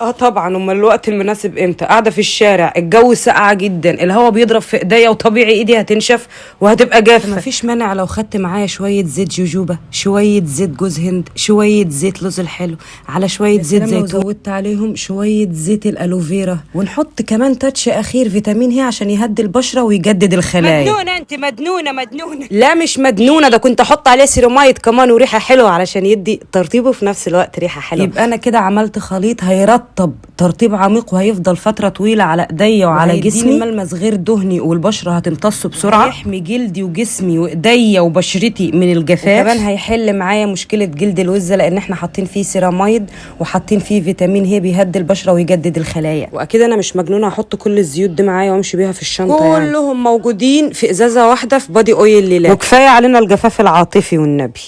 اه طبعا، امال الوقت المناسب امتى؟ قاعدة في الشارع، الجو ساقع جدا، الهواء بيضرب في ايديا، وطبيعي ايدي هتنشف وهتبقى جافة. مفيش مانع لو خدت معايا شوية زيت جوجوبا، شوية زيت جوز هند، شوية زيت لوز الحلو، على شوية زيت زيتون، زودت عليهم شوية زيت الالوفيرا، ونحط كمان touch اخير فيتامين هي عشان يهدي البشرة ويجدد الخلايا. مجنونة انت، مجنونة مجنونة. لا مش مجنونة، ده كنت احط عليه سيرومايد كمان وريحه حلوة علشان يدي ترطيبه وفي نفس الوقت ريحه حلوة. يبقى انا كده عملت خليط هيرطب ترطيب عميق وهيفضل فترة طويلة على ايديا وعلى جسمي، ملمس غير دهني والبشره هتمتصه بسرعة، هيحمي جلدي وجسمي وايديا وبشرتي من الجفاف، وكمان هيحل معايا مشكلة جلد الوزه لان احنا حاطين فيه سيرامايد وحاطين فيه فيتامين هي بيهدي البشرة ويجدد الخلايا. واكيد انا مش مجنونة هحط كل الزيوت دي معايا وامشي بيها في الشنطة، يعني كلهم موجودين في ازازة واحدة في body oil ليلاك. وكفاية علينا الجفاف العاطفي والنبي.